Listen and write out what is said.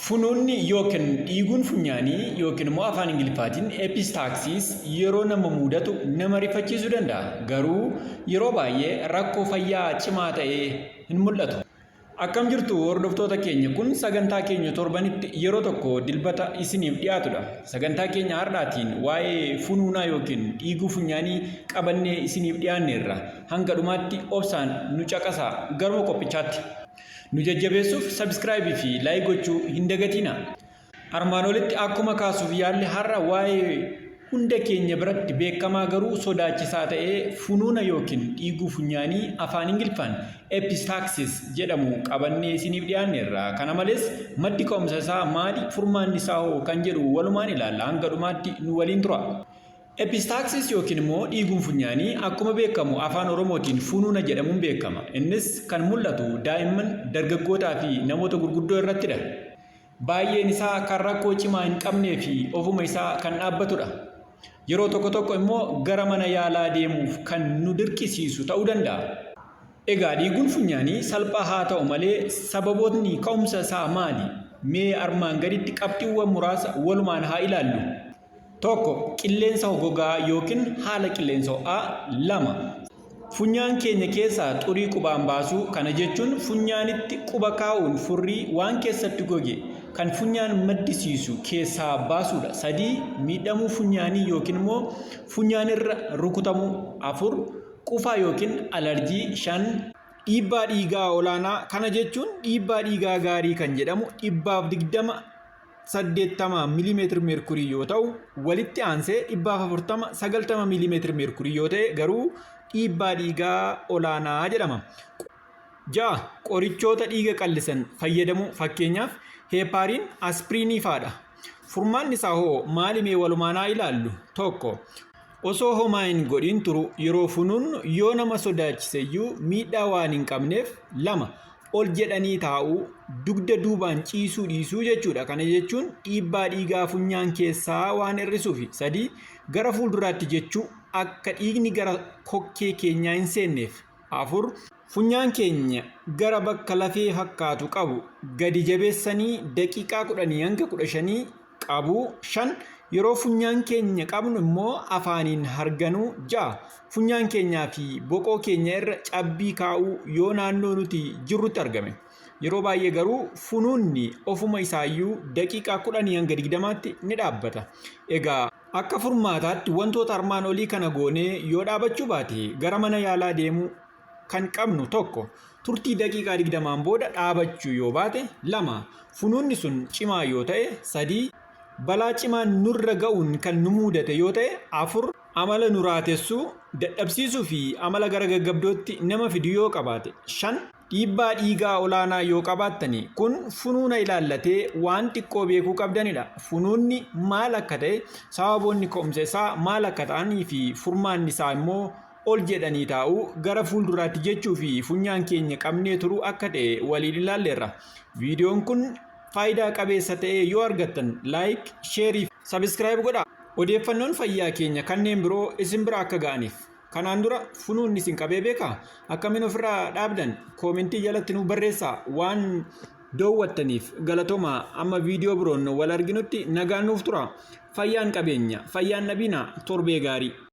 Funuunni yookin dhiiguun funyaanii yookin immoo afaan Ingiliffaatiin epistaxis yeroo nama muudatu nama rifachiisuu danda'a. Garuu yeroo baay'ee rakkoo fayyaa cimaa ta'ee hin mul'atu. Akkam jirtu hordoftoota keenya, kun sagantaa keenya torbanitti yeroo tokko Dilbata isiniif dhiyaatudha. Sagantaa keenya har'aatiin waa'ee funuunaa yookiin dhiiguu funyaanii qabannee isiniif dhiyaanneerra. Hanga dhumaatti obsaan nu caqasaa. Garuma qophichaatti. Nu jajjabeessuuf subscribe fi like gochuu hin dagatiinaa. Armaan olitti akkuma kaasuuf yaalle har'a waa'ee hunda keenya biratti beekamaa garuu sodaachisaa ta'ee funuuna yookiin dhiiguu funyaanii afaan Ingiliffaan epistaxis jedhamu qabannee isiniif dhiyaanneerra. Kana malees maddi ka'umsa isaa maali, furmaanni isaa hoo kan jedhu walumaan ilaalla. Hanga dhumaatti nu waliin tura. Epistaxis yookiin immoo dhiiguun funyaanii akkuma beekamu afaan Oromootiin funuuna jedhamuun beekama. Innis kan mul'atu daa'imman, dargaggootaa fi namoota gurguddoo irrattidha. Baay'een isaa kan rakkoo cimaa hin qabnee fi ofuma isaa kan dhaabbatudha. Yeroo tokko tokko immoo gara mana yaalaa deemuuf kan nu dirqisiisu ta'uu danda'a. Egaa dhiiguun funyaanii salphaa haa ta'u malee sababootni ka'umsa isaa maali? Mee armaan gaditti qabxiiwwan muraasa walumaan haa ilaallu. 1, Qilleensa gogaa yookiin haala qilleensa ho'aa 2. Funyaan keenya keessaa xurii qubaan baasuu, kana jechuun funyaanitti quba kaa'uun furrii waan keessatti goge kan funyaan maddisiisu keessaa baasuudha 3. Miidhamuu funyaanii yookiin immoo funyaanirra rukutamuu 4. Qufaa yookiin alarjii 5. Dhiibbaa dhiigaa olaanaa, kana jechuun dhiibbaa dhiigaa gaarii kan jedhamu 120 80 milimeetira meerkurii yoo ta'u, walitti aansee 140 90 milimeetira meerkurii yoo ta'e garuu dhiibbaa dhiigaa olaanaa jedhama. 6, Qorichoota dhiiga qallisan fayyadamuu, fakkeenyaaf heepaariin, aspiriinii faadha. Furmaanni isaa hoo maali mee walumaan haa ilaallu. 1, Osoo homaa hin godhin turu, yeroo funuunnu yoo nama sodaachiseyyuu miidhaa waan hin qabneef 2. Ol jedhanii taa'uu, dugda duubaan ciisuu dhiisuu jechuudha. Kana jechuun dhiibbaa dhiigaa funyaan keessaa waan hir'isuufi. 3, Gara fuulduraatti jechuu, akka dhiigni gara kokkee keenyaa hin seenneef. 4, Funyaan keenya gara bakka lafee fakkaatu qabu gadi jabeessanii daqiiqaa kudhanii hanga kudha shanii qabuu. 5, Yeroo funyaan keenya qabnu immoo afaaniin harganuu. 6, Funyaan keenyaa fi boqoo keenya irra cabbii kaa'uu yoo naannoo nuti jirrutti argame. Yeroo baay'ee garuu funuunni ofuma isaayyuu daqiiqaa kudhanii hanga digdamaatti ni dhaabbata. Egaa akka furmaataatti wantoota armaan olii kana goonee yoo dhaabachuu baate gara mana yaalaa deemuu kan qabnu 1. Turtii daqiiqaa 20n booda dhaabachuu yoo baate 2. Funuunni sun cimaa yoo ta'e 3. Balaa cimaan nurra ga'uun kan nu muudate yoo ta'e 4. Amala nu raatessuu, dadhabsiisuu fi amala gara gaggabdootti nama fidu yoo qabaate 5. Dhiibbaa dhiigaa olaanaa yoo qabaattani, kun funuuna ilaallatee waan xiqqoo beekuu qabdanidha. Funuunni maal akka ta'e, sababoonni ka'umsa isaa maal akka ta'anii fi furmaanni isaa immoo ol jedhanii taa'uu, gara fuulduraatti jechuu fi funyaan keenya qabnee turuu akka ta'e waliin ilaalleerra. Viidiyoon kun faayidaa qabeessa ta'ee yoo argattan like, share fi subscribe godhaa. Odeeffannoon fayyaa keenya kanneen biroo isin bira akka ga'aniif. Kanaan dura funuunni isin qabee beekaa? Akkamiin ofirraa dhaabdan? Koomentii jalatti nuuf barreessaa. Waan doowwattaniif galatoomaa. Amma viidiyoo biroon wal arginutti nagaan nuuf tura. Fayyaan qabeenya. Fayyaan dhabiinaa. Torbee gaarii.